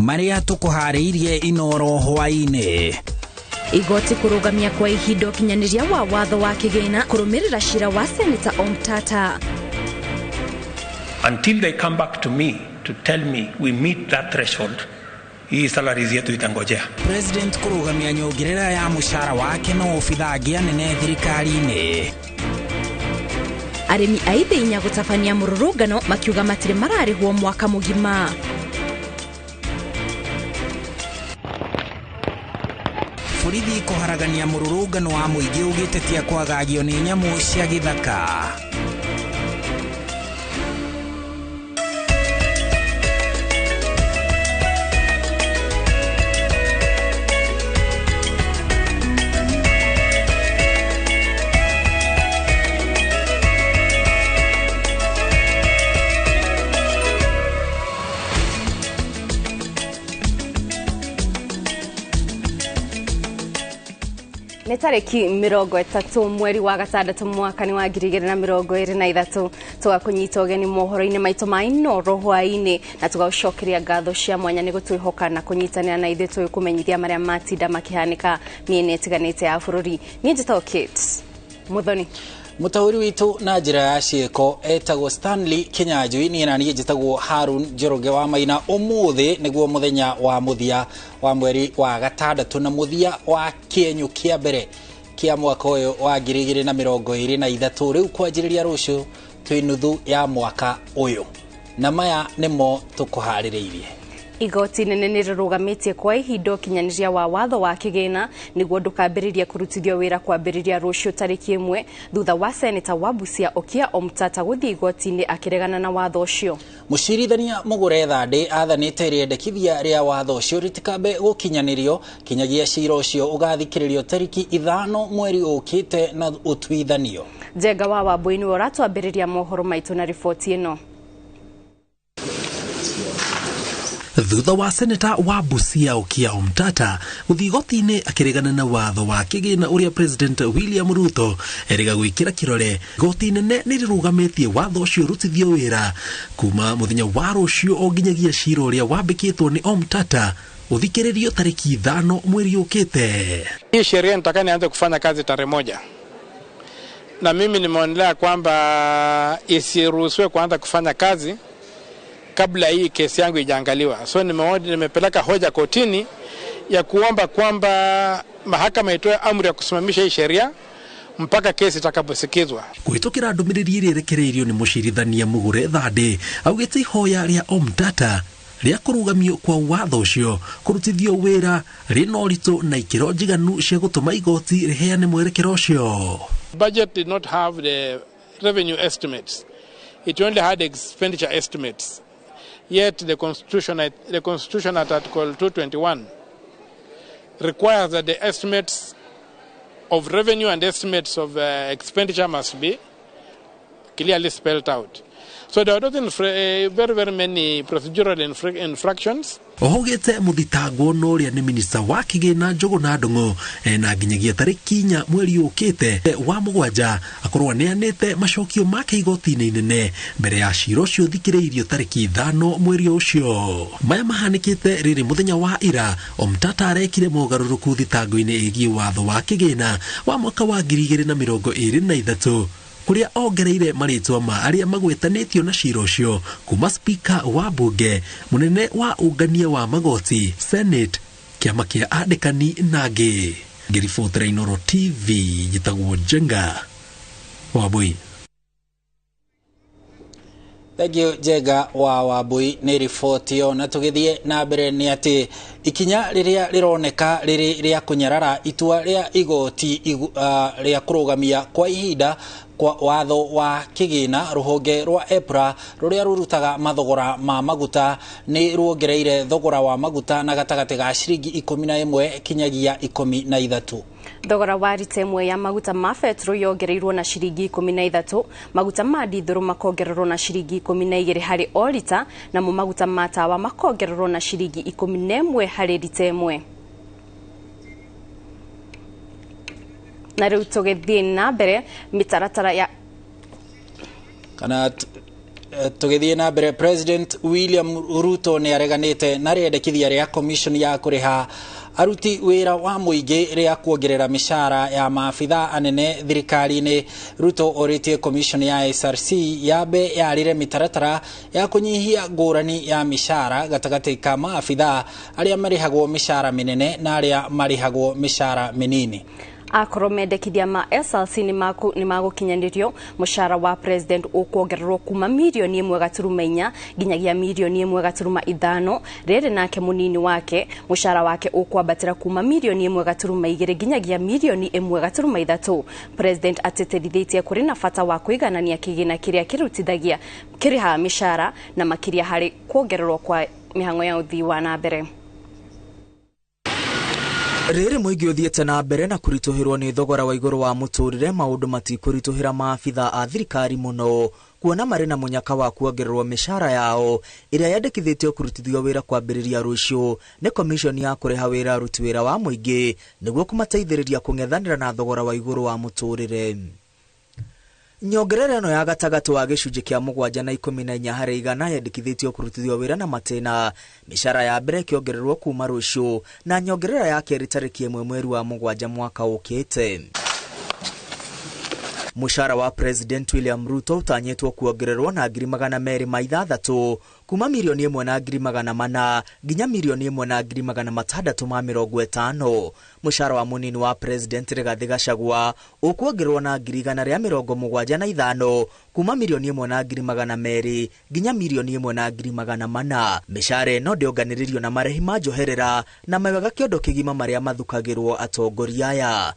Marĩa tũkũharĩirie Inoro hwaĩ-inĩ. Igoti kũrũgamia kwa ihinda ũkinyanĩria wa watho wa kĩgĩna kũrũmĩrĩra cira wa Senator Omtata. Until they come back to me to tell me we meet that threshold, hii salaries yetu itangojea. President kũrũgamia nyongerera ya mũcara wake na obithaa angĩ anene thirikari-inĩ. Arĩmi a Ithĩinya gũtabania mũrũrũngano makiuga matirĩ mararĩhwo mwaka mũgima. Borithi kũharagania mũrũrũngano wa mũingĩ ũgĩtetia kwagagio nĩ nyamũ cia gĩthaka. Nĩ tarĩki 30 mweri wa gatandatũ mwaka nĩ wa 2023 tũgakũnyita ũgeni mohoro-inĩ maitũ ma Inoro hwaĩ-inĩ na tũgagũcokeria ngatho cia mwanya nĩ gũtwĩhoka na kũnyitanĩra na ithuĩ tũgĩkũmenyithia marĩa matinda makĩhanĩka mĩena ĩtiganĩte ya bũrũri. Niĩ njĩtagwo Kate Muthoni. Mũtaũri witũ na njĩra ya ciĩko etagwo Stanley Kinyanjui, niĩ na niĩ njĩtagwo Harun Njoroge wa Maina. Ũmũthĩ nĩguo mũthenya wa mũthia wa mweri wa gatandatũ na mũthia wa kĩenyũ kĩa mbere kĩa mwaka ũyũ wa 2023. Rĩu kwanjĩrĩria rũciũ twĩ nuthu ya mwaka ũyũ, na maya nĩmo tũkũharĩrĩirie. Igoti nene nĩ rĩrũgamĩtie kwa ihinda ũkinyanĩria wa watho wa kĩgĩna nĩguo ndũkambĩrĩrie kũrutithio wĩra kwambĩrĩria rũciũ tarĩki 1 thutha wa Seneta wa Busia Okiya Omtata gũthiĩ igoti-inĩ akĩregana na watho ũcio. Mũcirithania Mugure Thande athanĩte rĩendekithia rĩa watho ũcio rĩtikambe gũkinyanĩrio kinyagia cira ũcio ũgathikĩrĩrio tarĩki 5 mweri ũkĩte na ũtuithanio. Njenga wa Wambui nĩwe ũratwambĩrĩria mohoro maitũ na riboti ĩno. Thutha wa Seneta wa Busia Okiya Omtata gũthiĩ igoti-inĩ akĩregana na watho wa kĩgĩna ũrĩa President William Ruto erĩga gwĩkĩra kĩrore, igoti nene nĩ rĩrũgamĩtie watho ũcio ũrutithio wĩra kuma mũthenya wa rũciũ o nginyagia cira ũrĩa wambĩkĩtwo nĩ Omtata ũthikĩrĩrio tarĩki 5 mweri ũkĩte. Hii sheria nataka nianze kufanya kazi tarehe 1, na mimi nimeonelea kwamba isiruhusiwe kuanza kufanya kazi kabla hii kesi yangu ijaangaliwa. So nimepeleka hoja kotini ya kuomba kwamba mahakama itoe amri ya kusimamisha hii sheria mpaka kesi itakaposikizwa. Kũhĩtũkĩra ndũmĩrĩri ĩrĩa ĩrekereirio nĩ mũcirithania Mugure Thande augĩte ihoya rĩa Omtata rĩa kũrũgamio kwa watho ũcio kũrutithio wĩra rĩna ũritũ na ikĩro njiganu cia gũtũma igoti rĩheane mwerekero ũcio. Budget did not have the revenue estimates. It only had expenditure estimates. Yet the Constitution at Article 221 requires that the estimates of revenue and estimates of expenditure must be clearly spelled out. So there are not very, very many procedural infractions. Ohogete mũthitangwo na ũrĩa nĩ minista wa kĩgĩna Njũgũna Ndung'u na nginyagia tarĩki 4 mweri ũkĩte wa 7 akorwo aneanĩte macokio make igoti-inĩ inene mbere ya cira ũcio ũthikĩrĩirio tarĩki 5 mweri ũcio. Maya mahanĩkĩte rĩrĩ mũthenya wa ira Omtata arekire mogarũrũku thitango-inĩ ĩgiĩ watho wa kĩgĩna wa mwaka wa 2023 kũrĩa ongereire marĩtwa ma arĩa magwetanĩtio na cira ũcio kuma spika wa bunge, mũnene wa ũngania wa magoti, Senate, kĩama kĩa andĩkani na angĩ. Ngĩribotera Inoro TV njĩtagwo Njenga Wambui. Thank you Njenga wa Wambui nĩ riboti ĩyo. Na tũgĩthiĩ na mbere nĩ atĩ ikinya rĩrĩa rĩroneka rĩrĩ rĩa kũnyarara itua rĩa igoti rĩa kũrũgamia kwa ihinda kwa watho wa kĩgĩna rũhonge rwa EPRA rũrĩa rũrutaga mathogora ma maguta nĩ ruongereire thogora wa maguta na gatagatĩ ga ciringi 11 kinyagia 13. Thogora wa rita ĩmwe ya maguta ma betro yongereirwo na ciringi 13, maguta ma ndithũrũ makongererwo na ciringi 12 harĩ o rita, namo maguta ma tawa makongererwo na ciringi 11 harĩ rita ĩmwe. Na rĩu tũgĩthiĩ na mbere mĩtaratara ya kana Tũgĩthiĩ na mbere, President William Ruto nĩ areganĩte na rĩendekithia rĩa commission ya kũrĩha aruti wĩra wa mũingĩ rĩa kuongerera mĩcara ya maabitha anene thirikari-inĩ. Ruto orĩtie commission ya SRC yambe yarĩre mĩtaratara ya kũnyihia ngũrani ya mĩcara gatagatĩ ka maabitha arĩa marĩhagwo mĩcara mĩnene na arĩa marĩhagwo mĩcara mĩnini. Akorwo mendekithia ma SRC nĩ magũkinyanĩrio, mũcara wa president ũkuongererwo kuma 1.4 mirioni nginyagia 1.5 mirioni. Rĩrĩ nake mũnini wake, mũcara wake ũkwambatĩra kuma 1.2 mirioni nginyagia 1.3 mirioni. President atĩtĩrithĩtie kũrĩ na bata wa kũiganania kĩgĩna kĩrĩa kĩrutithagia kĩrĩhaga mĩcara, na makĩria harĩ kuongererwo kwa mĩhang'o ya ũthii wa na mbere. Rĩrĩ mũingĩ ũthiĩte na mbere na kũritũhĩrwo nĩ thogora wa igũrũ wa mũtũrĩre, maũndũ matikũritũhĩra maabitha a thirikari mũno, kuona marĩ na mũnyaka wa kuongererwo mĩcara yao ĩrĩa yandĩkithĩtio kũrutithio wĩra kwambĩrĩria rũciũ nĩ komishoni ya kũrĩha wĩra aruti wĩra wa mũingĩ, nĩguo kũmateithĩrĩria kũng'ethanĩra na thogora wa igũrũ wa mũtũrĩre. Nyongerera ĩno ya gatagatĩ wa gĩcunjĩ kĩa 7 na 14 harĩ igana yandĩkithĩtio kũrutithio wĩra na matĩna, mĩcara ya mbere ĩkĩongererwo kuma rũciũ na nyongerera ya kerĩ tarĩki 1 mweri wa 7 mwaka ũkĩte. Mũcara wa President William Ruto ũtanyĩtwo kuongererwo na 206,000, kuma 1,400,000 nginya 1,650,000. Mũcara wa mũnini wa President Rigathĩ Gachagua ũkuongererwo na 175,000, kuma 1,200,000 nginya 1,400,000. Mĩcara ĩno ndĩonganĩrĩrio na marĩhi ma njoherera na mawega kĩondo kĩgima marĩa mathukagĩrwo atongoria aya.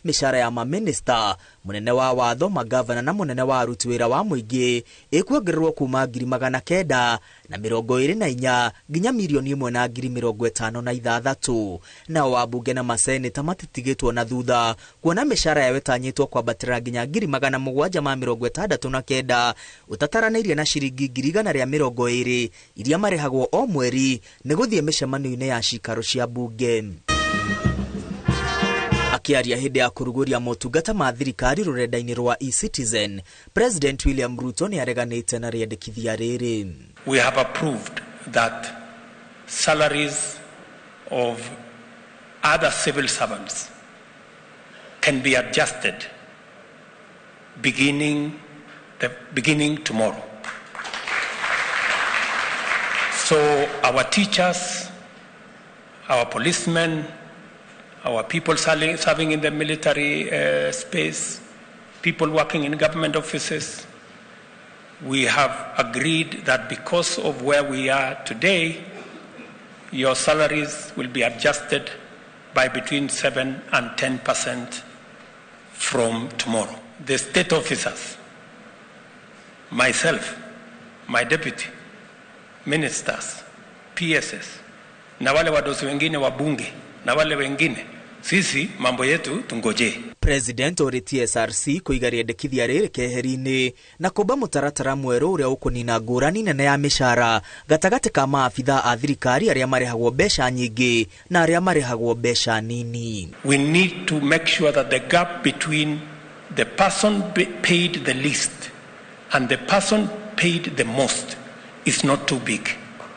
Mĩcara ya mamĩnĩsta, mũnene wa watho, magavana na mũnene wa aruti wĩra wa mũingĩ ĩkuongererwo kuma 924,000 nginya 1,056,000. Nao wabunge na maseneta matitigĩtwo na thutha, kuona mĩcara yao ĩtanyĩtwo kwambatĩra nginya 769,000, ũtataranĩirie na ciringi 120,000 iria marĩhagwo o mweri nĩ gũthiĩ mĩcemanio-inĩ ya cikaro cia bunge. Akĩaria hĩndĩ ya kũrugũria motungata ma thirikari rũrenda-inĩ rwa eCitizen, President William Ruto nĩ areganĩte na rĩendekithia rĩrĩ. We have approved that salaries of other civil servants can be adjusted beginning tomorrow. So our teachers, our policemen, our people serving in the military space, people working in government offices, we have agreed that because of where we are today, your salaries will be adjusted by between 7 and 10% from tomorrow. The state officers, myself, my deputy, ministers, PSs, na wale wadosi wengine wa bunge na wale wengine, sisi mambo yetu tungoje. President orĩtie SRC kũiga rĩendekithia rĩrĩ keheri-inĩ na kũmba mũtaratara mwerũ ũrĩa ũkũnina ngũrani nene ya mĩcara gatagatĩ ka maabitha a thirikari arĩa marĩhagwo mbeca nyingĩ na arĩa marĩhagwo mbeca nini. We need to make sure that the gap between the person paid the least and the person paid the most is not too big,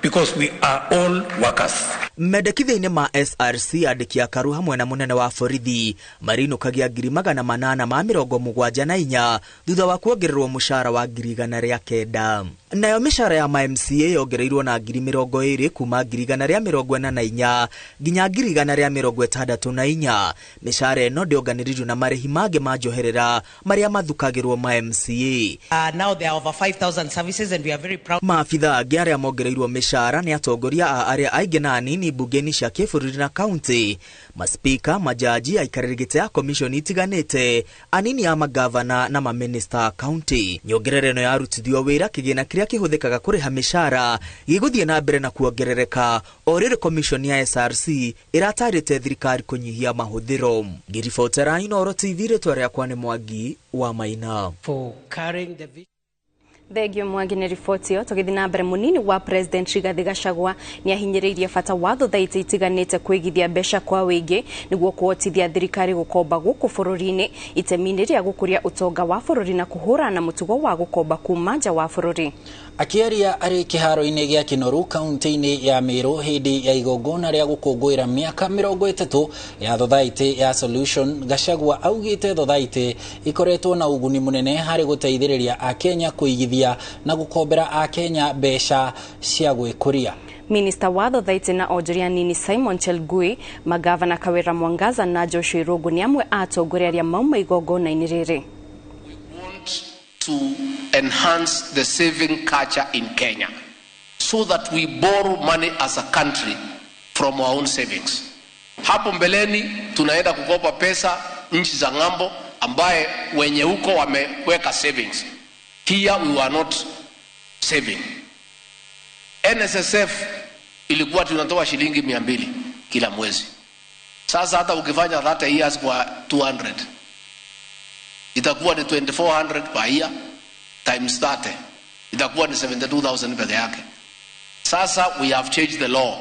because we are all workers. Mendekithia-inĩ ma SRC, andĩki a karu hamwe na mũnene wa borithi marinũkagia 874,000 thutha wa kuongererwo mũcara wa 109,000. Nayo mĩcara ya ma MCA yongereirwo na 20,000, kuma 144,000 nginya 164,000. Mĩcara ĩno ndĩonganĩrĩirio na marĩhi mangĩ ma njoherera marĩa mathukagĩrwo ma MCA. Now there are over 5,000 services and we are very proud. Maabitha angĩ arĩa mongereirwo mĩcara nĩ atongoria a arĩa aingĩ na anini mbunge-inĩ cia kĩbũrũri na kaunti, maspika, majaji, aikarĩri gĩtĩ ya komishoni itiganĩte, anini a magavana na mamĩnĩsta a kaunti. Nyongerera ĩno yarutithio wĩra, kĩgĩna kĩrĩa kĩhũthĩkaga kũrĩha mĩcara gĩgũthiĩ na mbere na kuongerereka, o rĩrĩ komishoni ya SRC ĩratarĩte thirikari kũnyihia mahũthĩro. Ngĩribotera Inooro TV, rĩtwa rĩakwa nĩ Mwangi wa Maina. For carrying the vision. Thengio Mwangi nĩ riboti ĩyo. Tũgĩthiĩ na mbere, mũnini wa President Rigathi Gachagua nĩ ahinyĩrĩirie bata wa thothaitĩ itiganĩte kwĩgithia mbeca kwa wĩingĩ nĩguo kũhotithia thirikari gũkomba gũkũ bũrũri-inĩ itemi-inĩ rĩa gũkũria ũtonga wa bũrũri na kũhũrana na mũtugo wa gũkomba kuma nja wa bũrũri. Akĩaria arĩ kĩharo-inĩ gĩa Kinoru kaunti-inĩ ya Meru hĩndĩ ya igongona rĩa gũkũngũĩra mĩaka 30 ya thothaitĩ ya Solution, Gachagua augĩte thothaitĩ ikoretwo na ũguni mũnene harĩ gũteithĩrĩria Akenya kũigithia na gũkombera Akenya mbeca cia gwĩkũria. Minista wa thothaitĩ na onjoria nini Simon Chelgui, magavana Kawira Mwangaza na Joshua Irungu nĩ amwe a atongoria arĩa mauma igongona-inĩ rĩrĩ. To enhance the saving culture in Kenya so that we borrow money as a country from our own savings. Hapo mbeleni tunaenda kukopa pesa nchi za ng'ambo ambaye wenye huko wameweka savings. Here we were not saving. NSSF ilikuwa tunatoa shilingi 200 kila mwezi. Sasa hata ukifanya 30 years kwa 200 itakuwa ni 2400 per year times 30 itakuwa ni 72,000 peke yake. Sasa we have changed the law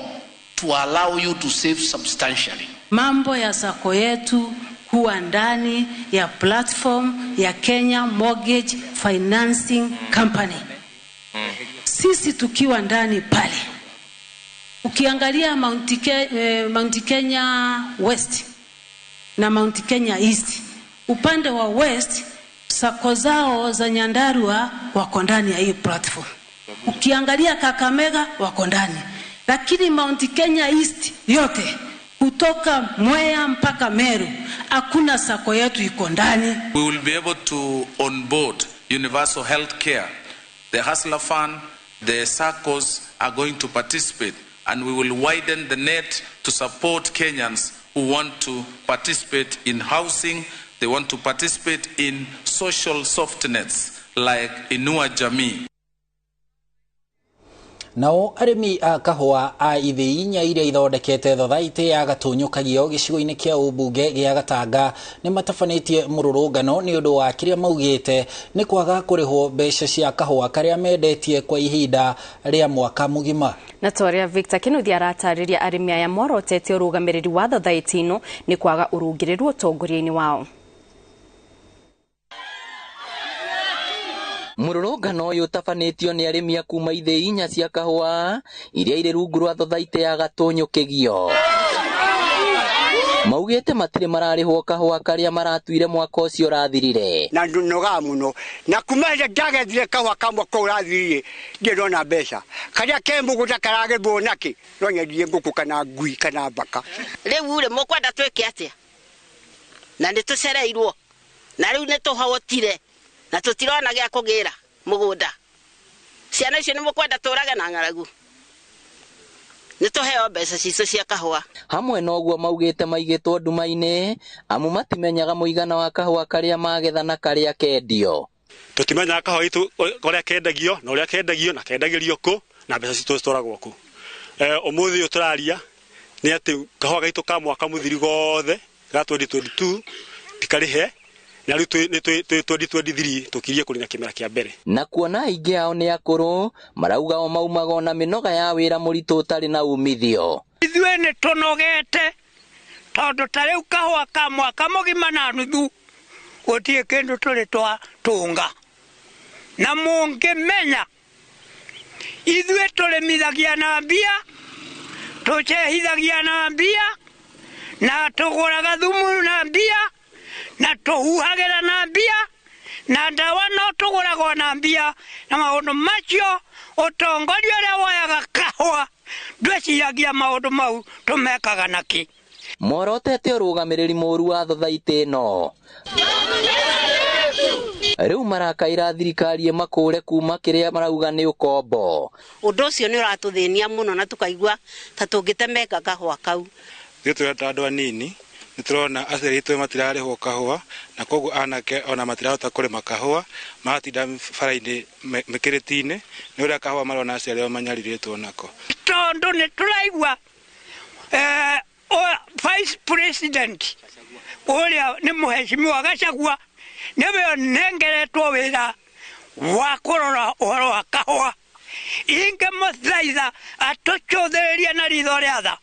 to allow you to save substantially. Mambo ya sako yetu kuwa ndani ya platform ya Kenya Mortgage Financing Company. Sisi tukiwa ndani pale, ukiangalia Mount Kenya West na Mount Kenya East, upande wa West sako zao za Nyandarua wako ndani ya hii platform. Ukiangalia Kakamega wako ndani. Lakini Mount Kenya East yote kutoka Mwea mpaka Meru hakuna sako yetu iko ndani. We will be able to onboard universal health care. The Hustler Fund, the SACCOs are going to participate, and we will widen the net to support Kenyans who want to participate in housing, they want to participate in social soft nets like Inua Jamii. Nao arĩmi a kahũa a ithĩi inya iria ithondekete thothaitĩ ya Gatũnyũkagio gĩcigo-inĩ kĩa ũmbunge gĩa Gatanga nĩ matabanĩtie mũrũrũngano nĩ ũndũ wa kĩrĩa maugĩte nĩ kwaga kũrĩhwo mbeca cia kahũa karĩa mendetie kwa ihinda rĩa mwaka mũgima. Na torĩa Victor Kinuthia aratarĩria, arĩmi aya morotete ũrũgamĩrĩri wa thothaitĩ ĩno nĩ kwaga ũrũngĩrĩru ũtongoria-inĩ wao. Mũrũrũngano ũyũ ũtabanĩtio nĩ arĩmi a kuma ithĩi inya cia kahũa iria irĩ rungu rwa thothaitĩ ya Gatũnyũkĩgio. Maugĩte matirĩ mararĩhwo kahũa karĩa maratuire mwaka ũcio ũrathirire. Na ndunogaga mũno na kuma rĩrĩa ndagethire kahũa ka mwaka ũrathirire ndirĩ ndona mbeca. Karĩa ke mũgũnda karagethwo nakĩ no nyendie ngũkũ kana ngui kana mbaka. Rĩu rĩ mũkwenda twĩke atĩa? Na nĩ tũcereirwo na rĩu nĩ tũhotire na tũtirona gĩa kũgĩra mũgũnda. Ciana icio nĩ mũkwenda tũrage na ng'aragu. Nĩ tũheo mbeca citũ cia kahũa. Hamwe na ũguo maugĩte maigĩtwo nduma-inĩ amu matimenyaga mũigana wa kahũa karĩa magetha na karĩa kendio. Tũtimenyaga kahũa gitũ ũrĩa kendagio na ũrĩa kendagio na kendagĩrio kũ na mbeca citũ citwaragwo kũ. Ũmũthĩ ũyũ tũraria nĩ atĩ kahũa gaitũ ka mwaka mũthiru gothe ga 2022 tikarĩhe na rĩu nĩ 2023 tũkirie kũrina kĩmera kĩa mbere. Na kuona aingĩ ao nĩ akũrũ marauga o maumaga ona mĩnoga ya wĩra mũritũ ũtarĩ na umithio. Ithuĩ nĩ tũnogete tondũ ta rĩu kahũa ka mwaka mũgima na nuthu gũtirĩ kĩndũ tũrĩ twatũnga. Na mũngĩmenya ithuĩ tũrĩmithagia na mbia, tũcehithagia na mbia, na tũgũraga thumu na mbia, na tũhuhagĩra na mbia, na ndawa no tũgũragwo na mbia, na maũndũ macio ũtongoria ũrĩa woyaga kahũa ndwĩciragia maũndũ mau tũmekaga nakĩ. Morotete ũrũgamĩrĩri mũũru wa thothaitĩ ĩno. Rĩu marakaĩra thirikari ĩmakũre kuma kĩrĩa marauga nĩ ũkombo. Ũndũ ũcio nĩ ũratũthĩnia mũno na tũkaigua ta tũngĩtemeka kahũa kau. Ithuĩ tũrĩ ta andũ anini nĩ tũrona aciari aitũ matirarĩhwo kahũa na koguo anake ona matirahota kũrĩma kahũa, maratinda bara-inĩ mĩkĩrĩti-inĩ nĩ ũrĩa kahũa marona aciari ao manyarirĩtwo nako. Tondũ nĩ tũraigua Vice President ũrĩa nĩ mũhecimiwa Gachagua nĩwe ũnengeretwo wĩra Wa kũrora ũhoro wa kahũa. Ingĩmũthaitha atũcũthĩrĩrie na ritho rĩa tha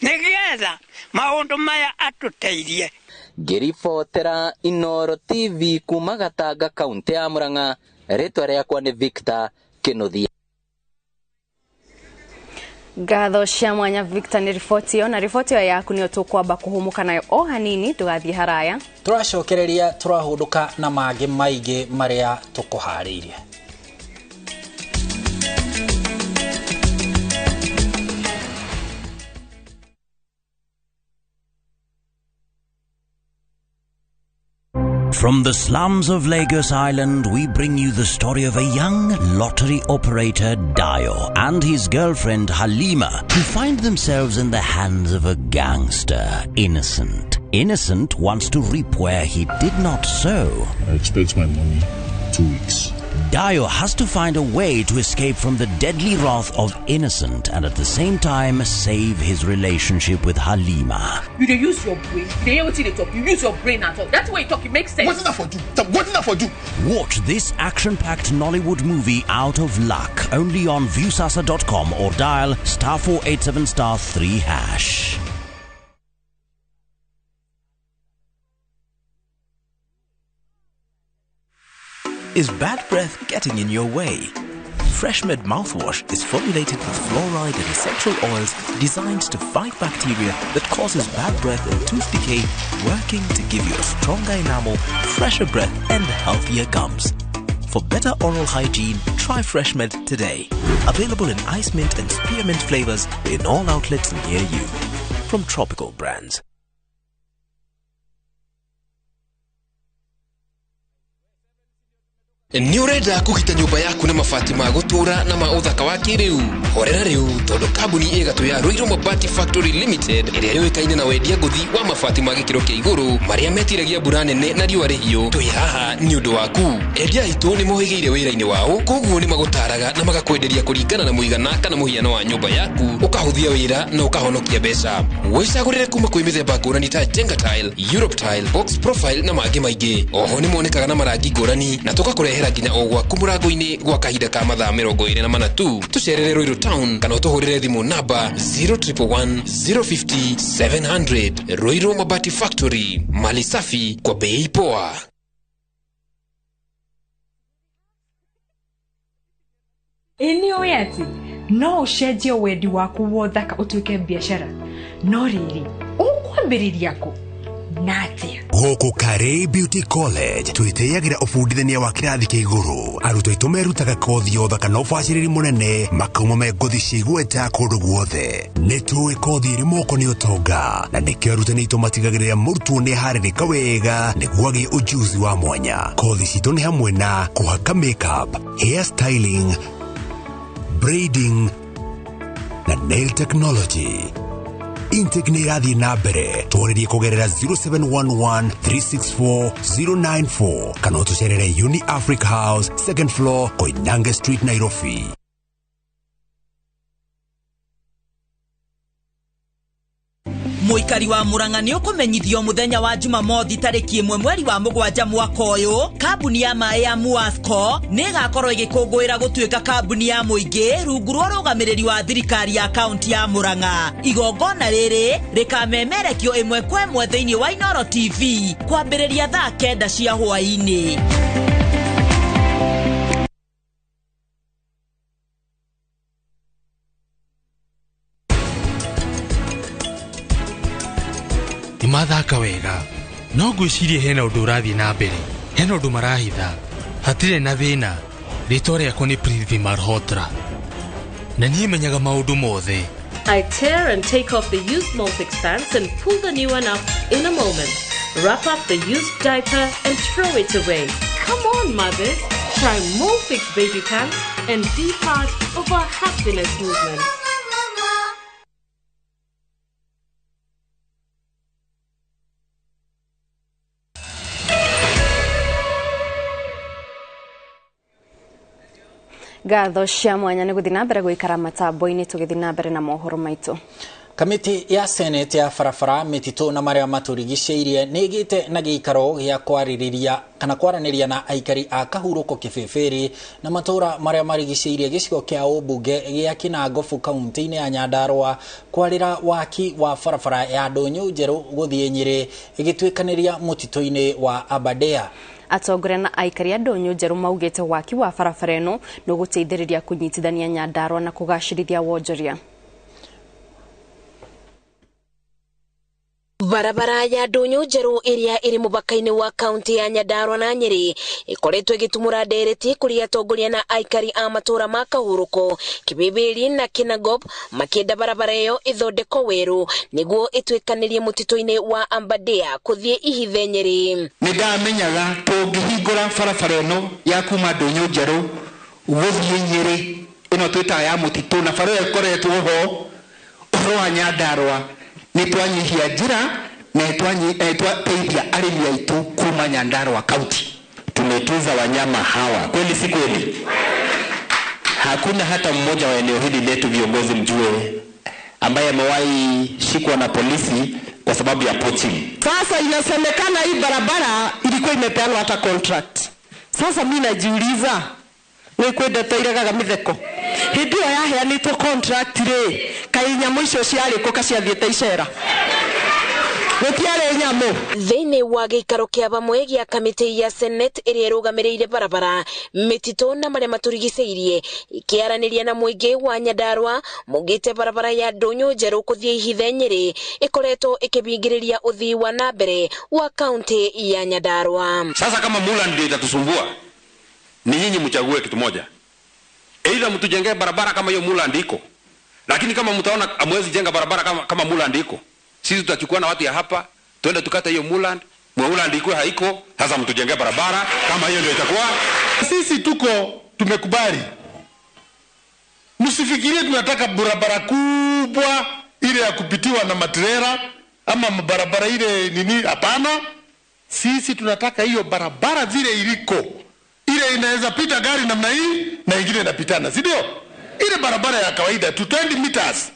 nĩgetha maũndũ maya atũteithie. Ngĩribotera Inooro TV kuma Gatanga kaunti ya Murang'a, rĩtwa rĩakwa nĩ Victor Kĩnuthia. Ngatho cia mwanya Victor nĩ riboti ĩyo, na riboti ĩyo yaku nĩyo tũkwamba kũhũmũka nayo o hanini, ndũgathiĩ haraya. Tũracokereria tũrahũndũka na mangĩ maingĩ marĩa tũkũharĩirie. From the slums of Lagos Island, we bring you the story of a young lottery operator, Dio, and his girlfriend, Halima, who find themselves in the hands of a gangster, Innocent. Innocent wants to reap where he did not sow. I expect my money 2 weeks. Dio has to find a way to escape from the deadly wrath of Innocent and at the same time save his relationship with Halima. You dey use your brain. You dey hear wetin dey talk. You use your brain at all. That's why you talk. It makes sense. What's that for do? What's that for do? Watch this action-packed Nollywood movie Out of Luck only on Viusasa.com or dial *487*3#. Is bad breath getting in your way? FreshMed mouthwash is formulated with fluoride and essential oils designed to fight bacteria that causes bad breath and tooth decay, working to give you a stronger enamel, fresher breath and healthier gums. For better oral hygiene, try FreshMed today. Available in ice mint and spearmint flavors in all outlets near you. From Tropical Brands. Nĩ ũrenda kũgita nyũmba yaku na mabati ma gũtũũra na ma ũthaka wa kĩrĩu? Horera rĩu tondũ kambuni ĩgatũ ya Ruiru Mabati Factory Limited ĩrĩa yũĩkaine na wendia ngũthi wa mabati ma gĩkĩro kĩa igũrũ marĩa metiragia mbura nene na riũa rĩhiũ, twĩ haha nĩ ũndũ waku. Endia aitũ nĩ mohĩgĩire wĩra-inĩ wao, koguo nĩ magũtaraga na magakwenderia kũringana na mũigana kana mũhiano wa nyũmba yaku, ũkahũthia wĩra na ũkahonokia mbeca. Wĩcagũrĩre kuma kwĩ mĩthemba ngũrani ta Jenga Tile, Europe Tile, Box Profile na mangĩ maingĩ. Oho nĩ monekaga na marangi ngũrani na tũgakũrehera nginya o gwaku mũrango-inĩ gwa kahinda ka mathaa 24 tu. Tũcerere Ruiru Town kana ũtũhũrĩre thimũ namba 0111 050 700. Ruiru Mabati Factory, mali safi kwa bei poa. Ĩ nĩ atĩ no ũcenjie wendi waku wa ũthaka ũtuĩke biacara, no rĩrĩ ũkwambĩrĩria kũ na atĩa? Gũkũ Karĩ Beauty College twĩtĩyagĩra ũbundithania wa kĩrathi kĩa igũrũ. Arutwo aitũ merutaga kothi ya ũthaka na ũbacĩrĩri mũnene, makauma me ngothi cia igweta kũndũ guothe. Nĩ tũĩ kothi ĩrĩ moko nĩ ũtonga, na nĩkĩo arutani aitũ matigagĩrĩra mũrutwo nĩ aharĩrĩka wega nĩguo agĩe ũjuzi wa mwanya. Kothi citũ nĩ hamwe na kũhaka makeup, hair styling, braiding na nail technology. Intake nĩ ĩrathiĩ na mbere, twarĩrie kũgerera 0711 364 094 kana ũtũcerere Uni Africa House, second floor, Koinange Street, Nairobi. Mũikari wa Murang'a nĩ ũkũmenyithio mũthenya wa Jumamothi tarĩki 1 mweri wa 7 mwaka ũyũ, kambuni ya maĩ ya Muasco nĩ ĩgakorwo ĩgĩkũngũĩra gũtuĩka kambuni ya mũingĩ rungu rwa ũrũgamĩrĩri wa thirikari ya kaunti ya Murang'a. Igongona rĩrĩ rĩkamemerekio 1 kwa 1 thĩinĩ wa Inooro TV kwambĩrĩria thaa 9 cia hwaĩ-inĩ. Mathaka wega no ngwĩcirie hena ũndũ ũrathiĩ na mbere, hena ũndũ marahitha, hatirĩ na thĩna. Rĩtwa rĩakwa nĩ Prithvi Malhotra na niĩ menyaga maũndũ mothe. I tear and take off the used Molfix pants and pull the new one up in a moment. Wrap up the used diaper and throw it away. Come on, mothers, try Molfix baby pants and be part of our happiness movement. Ngatho cia mwanya nĩ gũthiĩ na mbere gũikara matambo-inĩ tũgĩthiĩ na mbere na mohoro maitũ. Kamĩtĩ ya Senate ya barabara, mĩtitũ na marĩa matũrigicĩirie nĩ ĩgĩte na gĩikaro gĩa kwarĩrĩria kana kwaranĩria na aikari a Kahurũko Kĩbĩbĩrĩ na matũũra marĩa marigicĩirie gĩcigo kĩa ũmbunge gĩa Kĩnangobu kaunti-inĩ ya Nyandarũa kwarĩra waki wa barabara ya Ndũnyũ Njerũ gũthiĩ Nyĩrĩ ĩgĩtuĩkanĩria mũtitũ-inĩ wa Aberdare. Atongoria na aikari a Ndũnyũ Njerũ maugĩte waki wa barabara ĩno nĩ ũgũteithĩrĩria kũnyitithania Nyandarũa na kũgacĩrithia wonjoria. Barabara ya Ndũnyũ Njerũ ĩrĩa ĩrĩ mũbaka-inĩ wa kaunti ya Nyandarũa na Nyĩrĩ ĩkoretwo ĩgĩtumũra ndereti kũrĩ atongoria na aikari a matũũra ma Kahurũko, Kĩbĩbĩri na Kinangop makĩenda barabara ĩyo ĩthondekwo werũ nĩguo ĩtuĩkanĩrie mũtitũ-inĩ wa Aberdare kũthiĩ Ihithe Nyĩrĩ. Nĩ ndamenyaga tũngĩhingũra barabara ĩno ya kuma Ndũnyũ Njerũ gũthiĩ Nyĩrĩ ĩno twĩtaga ya mũtitũ na bara ĩyo ĩkoretwo ho ũhoro wa Nyandarũa nĩ twanyihia njĩra na twateithia arĩmi aitũ kuma Nyandarũa County. Tumetunza wanyama hawa, kweli si kweli? Hakuna hata mmoja wa eneo hili letu, viongozi mjue, ambaye amewahi shikwa na polisi kwa sababu ya poaching. Sasa inasemekana hii barabara ilikuwa imepeanwa hata contract. Sasa mimi najiuliza, nĩ kwenda tairegaga mitheko hĩndĩ ĩyo yaheanĩtwo contract rĩ, kaĩ nyamũ icio ciarĩ kũ kaciathiĩte icera? Gũtiarĩ nyamũ. Thĩinĩ wa gĩikaro kĩa bamwe gĩa kamĩtĩ ya Senate ĩrĩa ĩrũgamĩrĩire barabara, mĩtitũ na marĩa matũrigicĩirie ĩkĩaranĩria na mũingĩ wa Nyandarũa maugĩte barabara ya Ndũnyũ Njerũ kũthiĩ Ihithe Nyĩrĩ ĩkoretwo ĩkĩbingĩrĩria ũthii wa na mbere wa kaunti ya Nyandarũa. Sasa kama mula ndio itatusumbua, ni nyinyi mchague kitu moja. Either mtujengee barabara kama hiyo mula ndiko. Lakini kama mtaona hamwezi jenga barabara kama mula ndiko, sisi tutachukua na watu ya hapa tuende tukate hiyo muland, muland iko haiko, sasa mtujengee barabara kama hiyo ndio itakuwa. Sisi tuko tumekubali. Msifikirie tunataka barabara kubwa ile ya kupitiwa na matrela ama barabara ile nini, hapana. Sisi tunataka hiyo barabara vile iliko. Ile inaweza pita gari namna hii na ingine inapitana, si ndio? Ile barabara ya kawaida tu 20 meters.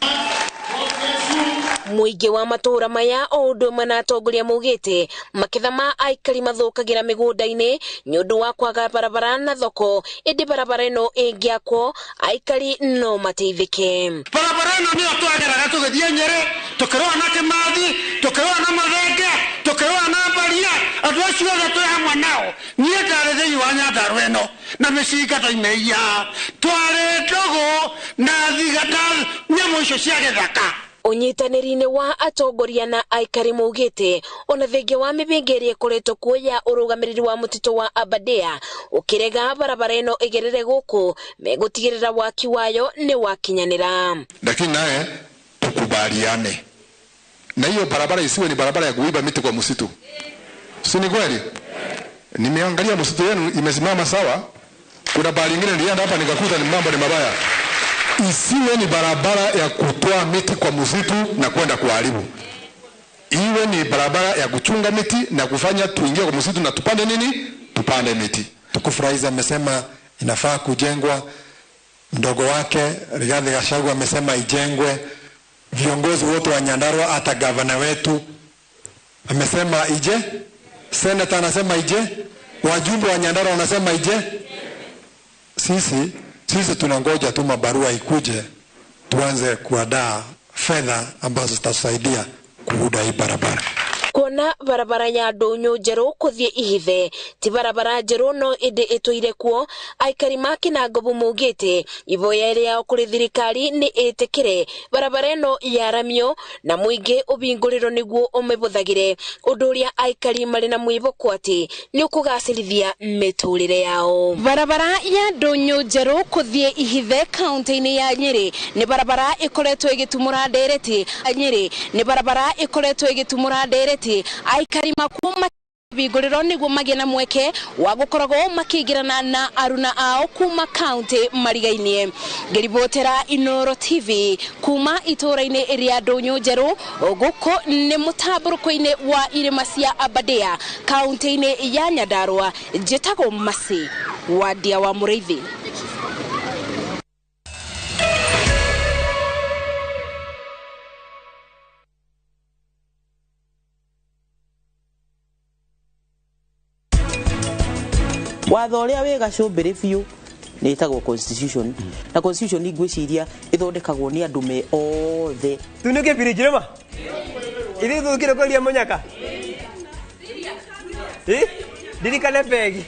Mũingĩ wa matũũra maya o ũndũ ũmwe na atongoria maugĩte maketha ma aikari mathũkagĩra mĩgũnda-inĩ nĩ ũndũ wa kwaga barabara na thoko, ĩndĩ barabara ĩno ĩngĩakwo aikari no mateithĩke. Barabara ĩno nĩyo twageraga tũgĩthiĩ Nyĩrĩ, tũkĩrũa na Kĩmathi, tũkĩrũa na Mathenge, tũkĩrũa na Mbaria, andũ acio othe twĩ hamwe nao. Niĩ ndarĩ thĩinĩ wa Nyandarũa ĩno na mĩcinga twaimĩia, twarĩ ndũgũ na thiga na nyamũ icio cia gĩthaka. Ũnyitanĩri-inĩ wa atongoria na aikari maugĩte ona thengia wa mĩbĩngĩ ĩrĩa ĩkoretwo kuo ya ũrũgamĩrĩri wa mũtitũ wa Aberdare ũkĩrega barabara ĩno ĩgerere gũkũ megũtigĩrĩra waki wayo nĩ wakinyanĩra. Lakini naye tukubaliane na hiyo barabara isiwe ni barabara ya kuiba miti kwa msitu, si ni kweli? Nimeangalia msitu wenu imesimama sawa, kuna bahali nyingine nilienda hapa nikakuta ni mambo ni mabaya. Isiwe ni barabara ya kutoa miti kwa msitu na kwenda kuharibu. Iwe ni barabara ya kuchunga miti na kufanya tuingie kwa msitu na tupande nini? Tupande miti. Tukufu Rais amesema inafaa kujengwa, mdogo wake Rigathi Gachagua amesema ijengwe, viongozi wote wa Nyandarua hata gavana wetu amesema ije, senator anasema ije, wajumbe wa Nyandarua wanasema ije. Sisi tunangoja tu mabarua ikuje tuanze kuandaa fedha ambazo zitasaidia kuuda hii barabara. Kuona barabara ya Ndũnyũ Njerũ kũthiĩ Ihithe ti barabara njerũ no ĩndĩ ĩtũire kuo, aikari ma Kĩnangobu maugĩte ivoya rĩao kũrĩ thirikari nĩ ĩtĩkĩre barabara ĩno yaramio na mũingĩ ũbingũrĩrwo nĩguo ũmĩbũthagĩre, ũndũ ũrĩa aikari marĩ na mwĩhoko atĩ nĩ ũkũgacĩrithia mĩtũrĩre yao. Barabara ya Ndũnyũ Njerũ kũthiĩ Ihithe kaunti-inĩ ya Nyĩrĩ nĩ barabara ĩkoretwo ĩgĩtumũra ndereti Nyĩrĩ nĩ barabara ĩkoretwo ĩgĩtumũra ndereti aikari makuo bingũrĩro nĩguo magĩe na mweke wa gũkoragwo makĩingĩrana na aruna ao kuma kaunti marigainie. Ngĩribotera Inooro TV kuma itũũra-inĩ rĩa Ndũnyũ Njerũ gũkũ nĩ mũtambũrũko-inĩ wa irĩma cia Aberdare kaunti-inĩ ya Nyandarũa, njĩtagwo Mercy Wandia wa Mũrĩithi. Watho ũrĩa wĩ gacũmbĩrĩ biũ nĩ ĩtagwo constitution, na constitution ngwĩciria ĩthondekagwo nĩ andũ me othe. Tunĩke biriji rĩma ithuĩ tũkire kweria mũnyaka. Ndirikane pegi.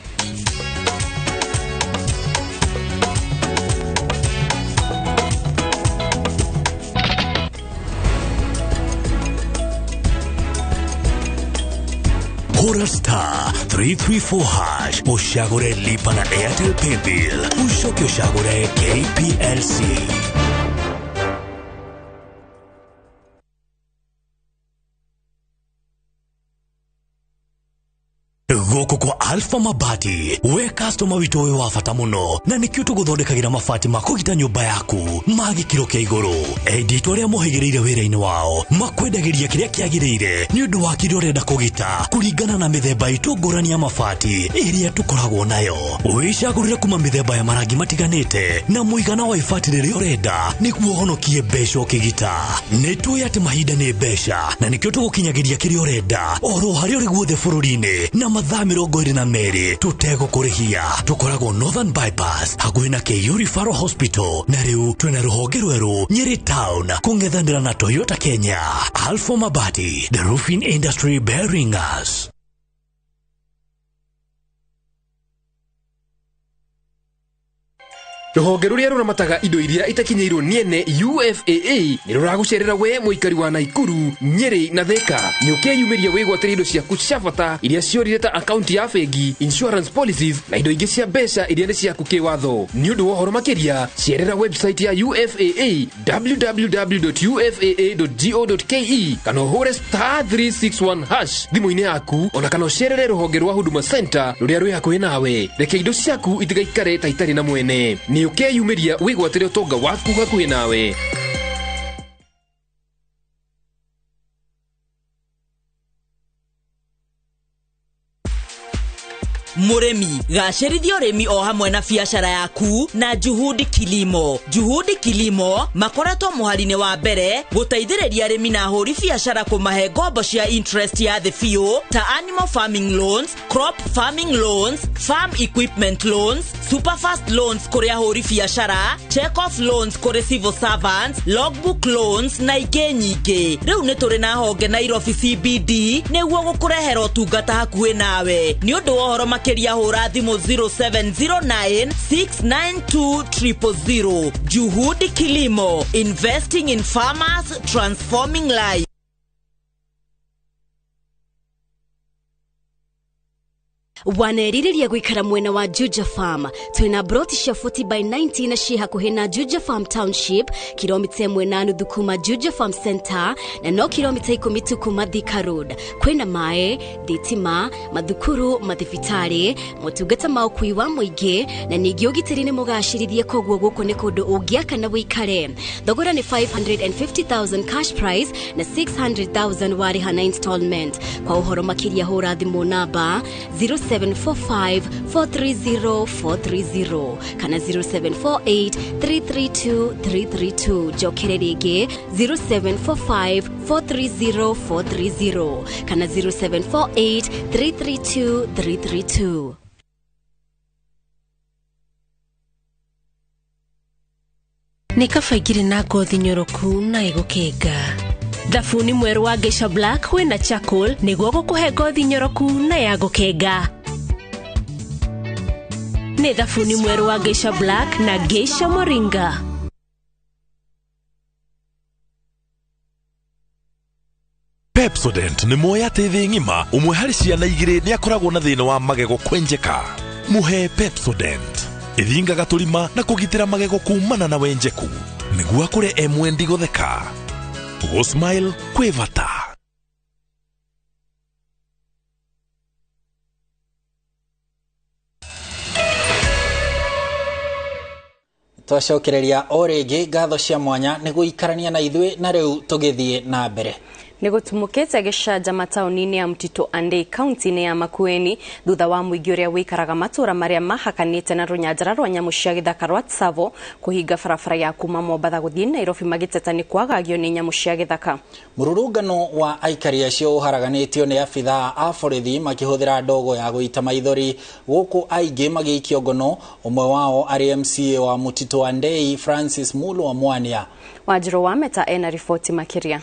Hura star 334 hash ushagure lipa na Airtel Paybill ushoke ushagure KPLC. Gũkũ kwa Alpha Mabati we customer witũ wĩ wa bata mũno, na nĩkĩo tũgũthondekagĩra mabati ma kũgita nyũmba yaku ma gĩkĩro kĩa igũrũ. Endia aitũ arĩa mohĩgĩrĩire wĩra-inĩ wao makwendagĩria kĩrĩa kĩagĩrĩire nĩ ũndũ wa kĩrĩa ũrenda kũgita kũringana na mĩthemba itũ ngũrani ya mabati ĩrĩa tũkoragwo nayo. Wĩcagũrĩre kuma mĩthemba ya marangi matiganĩte na mũigana wa ibati rĩrĩa ũrenda nĩguo ũhonokie mbeca ũkĩgita. Nĩ tũĩ atĩ mahinda nĩ mbeca, na nĩkĩo tũgũkinyagĩria kĩrĩa ũrenda oro harĩa ũrĩ guothe bũrũri-inĩ na mathaa 22 tũtegũkũrĩhia. Tũkoragwo Northern Bypass hakuhĩ na KU Referral Hospital, na rĩu twĩna rũhonge rwerũ Nyeri Town kũng'ethanĩra na Toyota Kenya. Alpha Mabati, the roofing industry bearing us. Rũhonge rũrĩa rũramataga indo iria itakinyĩirwo nĩ ene UFAA nĩ rũragũcerera we mũikari wa Naikuru, Nyeri na Thika. Nĩ ũkeyumĩria wĩgwatĩre indo ciaku cia bata iria ciorire ta akaunti ya bengi, insurance policies na indo ingĩ cia mbeca iria nĩ ciaku kĩwatho. Nĩ ũndũ wa ũhoro makĩria, cerera website ya UFAA www.ufaa.go.ke kana ũhũre star 361 hash thimũ-inĩ yaku, ona kana ũcerere rũhonge rwa Huduma Center rũrĩa rwĩ hakuhĩ nawe. Reke indo ciaku itigaikare ta itarĩ na mwene. Nĩ ũkeyumĩria wĩgwatĩre ũtonga waku hakuhĩ nawe. Mũrĩmi, gacĩrithia ũrĩmi o hamwe na biacara yaku na Juhudi Kilimo. Juhudi Kilimo makoretwo mũhari-inĩ wa mbere gũteithĩrĩria arĩmi na ahũri biacara kũmahe ngombo cia interest ya thĩ biũ ta animal farming loans, crop farming loans, farm equipment loans, superfast loans kũrĩ ahũri biacara, check off loans kũrĩ civil servants, logbook loans na ingĩ nyingĩ. Rĩu nĩ tũrĩ na honge Nairobi CBD nĩguo gũkũrehera ũtungata hakuhĩ nawe. Nĩ ũndũ wa ũhoro makĩria hũra thimũ 0709 692 000. Juhudi Kilimo, investing in farmers, transforming lives. Wanerirĩria gũikara mwena wa Juja Farm. Twĩna broti cia 40 by 90 na ciĩ hakuhĩ na Juja Farm Township, kilomita 1.5 kuma Juja Farm Center na no kilomita 10 tu kuma Thika Road. Kwĩna maĩ, thitima, mathukuru, mathibitarĩ, motungata ma ũkui wa mũingĩ na ningĩ ũgitĩri nĩ mũgacĩrithie, koguo gũkũ nĩ kũndũ ũngĩaka na wĩikare. Thogora nĩ 550,000 cash price na 600,000 warĩha na installment. Kwa ũhoro makĩria hũra thimũ namba 0745 430 430 kana 0748 332 332. Njokere rĩngĩ 0745 430 430 kana 0748 332 332. Nĩ kaba ingĩrĩ na ngothi nyoroku na ĩgũkenga. Thabuni mwerũ wa Geisha Black wĩna charcoal nĩguo gũkũhe ngothi nyoroku na ya gũkenga. Nĩ thabuni mwerũ wa Geisha Black na Geisha Moringa. Pepsodent nĩ moya atĩ thĩ ng'ima ũmwe harĩ ciana igĩrĩ nĩ akoragwo na thĩna wa magego kwenjeka. Mũhe Pepsodent ĩthingaga tũrima na kũgitĩra magego kumana na wenjeku nĩguo akũre e mwendi gũtheka. Gũ-smile kwĩ bata. Twacokereria o rĩngĩ ngatho cia mwanya nĩ gũikarania na ithuĩ, na rĩu tũgĩthiĩ na mbere. Nĩ gũtumũkĩte gĩcanjama taũni-inĩ ya Mtito Andei kaunti-inĩ ya Makueni thutha wa mũingĩ ũrĩa wĩikaraga matũũra marĩa mahakanĩte na rũnyanjara rwa nyamũ cia gĩthaka rwa Tsavo kũhinga barabara ya kuma Mombatha gũthiĩ Nairobi magĩteta nĩ kwagagio nĩ nyamũ cia gĩthaka. Mũrũrũngano wa aikari acio ũharaganĩtio nĩ abithaa a borithi makĩhũthĩra ndogo ya gũita maithori gũkũ aingĩ magĩikio ngono, ũmwe wao arĩ MCA wa Mtito Andei Francis Mulwa Mwania. Wanjirũ wa Meta ena riboti makĩria.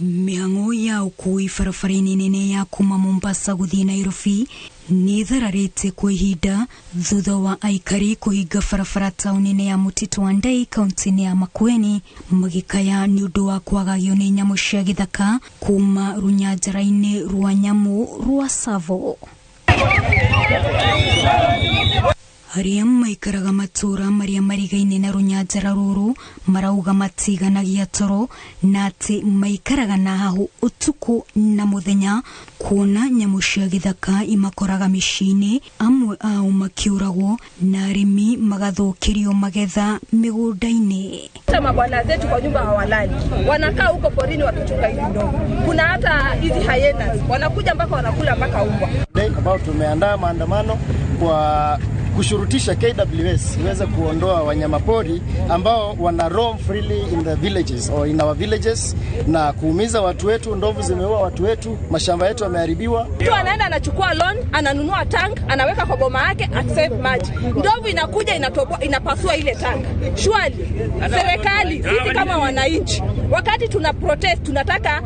Mĩhang'o ya ũkui barabara-inĩ nene ya kuma Mombasa gũthiĩ Nairobi nĩ ĩthararĩte kwa ihinda thutha wa aikari kũhinga barabara taũni-inĩ ya Mtito Andei kaunti-inĩ ya Makueni magĩkaya nĩ ũndũ wa kwagagio nĩ nyamũ cia gĩthaka kuma rũnyanjara-inĩ rwa nyamũ rwa Tsavo. Arĩa maikaraga matũũra marĩa marigaine na rũnyanjara rũrũ marauga matiganagia toro na atĩ maikaraga na hahũ ũtukũ na mũthenya kuona nyamũ cia gĩthaka imakoraga mĩciĩ-inĩ, amwe ao makĩũragwo na arĩmi magathũkĩrio magetha mĩgũnda-inĩ. Mabwana zetu kwa nyumba hawalali, wanakaa huko porini wakichunga hizi ndovu. Kuna hata hizi hyenas wanakuja mpaka wanakula mpaka umbwa. Ambao tumeandaa maandamano kwa kushurutisha KWS iweze kuondoa wanyamapori ambao wana roam freely in the villages or in our villages na kuumiza watu wetu. Ndovu zimeua watu wetu, mashamba yetu yameharibiwa. Mtu anaenda anachukua loan, ananunua tank, anaweka kwa boma yake accept maji. Ndovu inakuja inatoboa, inapasua ile tank. Surely serikali, sisi kama wananchi, wakati tuna protest tunataka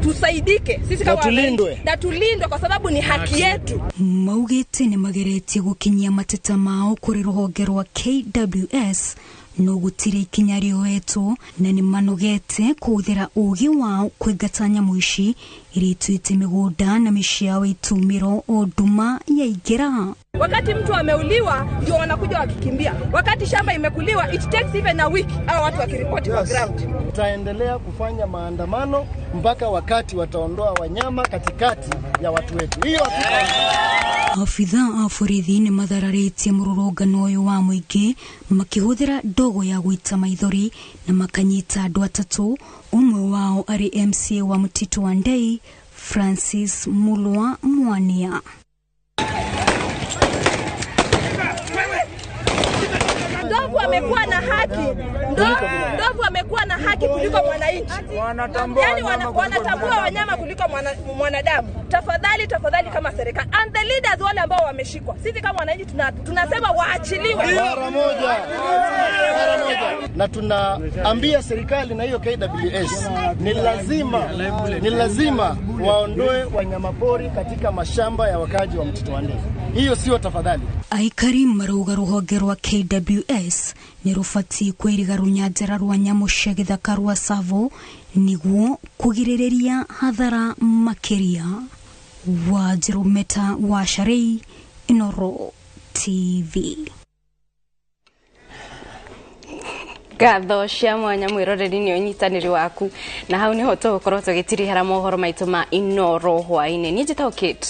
tusaidike sisi kama tulindwe na tulindwe kwa sababu ni haki yetu. Maugĩte nĩ mageretie gũkinyia mateta mao kũrĩ rũhonge rwa KWS no gũtirĩ ikinya rĩoetwo na nĩ manogete kũhũthĩra ũũgĩ wao kũingata nyamũ ici iria ituĩte mĩgũnda na mĩciĩ yao itumĩro o nduma yaingĩra. Wakati mtu ameuliwa ndio wanakuja wakikimbia. Wakati shamba imekuliwa it takes even a week hao watu wakiripoti kwa ground. Tutaendelea kufanya maandamano mpaka wakati wataondoa wanyama katikati ya watu wetu. Hiyo Afitha a borithi nĩ mathararĩtie mũrũrũngano ũyũ wa mũingĩ makĩhũthĩra ndogo ya gũita maithori na makanyita andũ atatũ, ũmwe wao arĩ MCA wa Mtito Andei Francis Mulwa Mwania. Ndovu amekuwa na haki. Ndovu amekuwa na haki kuliko mwananchi. Yaani wanatambua wanyama kuliko mwanadamu. Tafadhali, tafadhali kama serikali and the leaders wale ambao wameshikwa, sisi kama wananchi tunasema waachiliwe mara moja. Na tunaambia serikali na hiyo KWS ni lazima waondoe wanyamapori katika mashamba ya wakaji wa Mtito Andei. Hiyo sio tafadhali. Aikari marauga rũhonge rwa KWS nĩ rũbatiĩ kwĩriga rũnyanjara rwa nyamũ cia gĩthaka rwa Tsavo nĩguo kũgirĩrĩria hathara makĩria. Wanjirũ Meta wa Sharei, Inooro TV. Ngatho cia mwanya mwĩroreri nĩ ũnyitanĩri waku na hau nĩho tũgũkorwo tũgĩtirihara mohoro maitũ ma Inooro hwaĩ-inĩ. Niĩ njĩtagwo Kate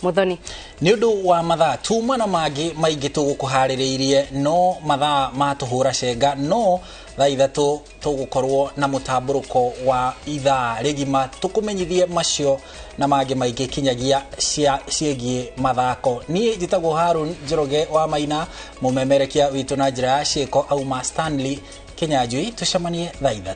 Muthoni. Nĩ ũndũ wa mathaa tuma na mangĩ maingĩ tũgũkũharĩrĩirie, no mathaa ma tũhũra cenga, no thaa 3 tũgũkorwo na mũtambũrũko wa ithaa rĩgima tũkũmenyithie macio na mangĩ maingĩ kinyagia ciĩgiĩ mathako. Niĩ njĩtagwo Harun Njoroge wa Maina, mũmemerekia witũ na njĩra ya ciĩko auma Stanley Kinyanjui. Tũcemanie thaa 3.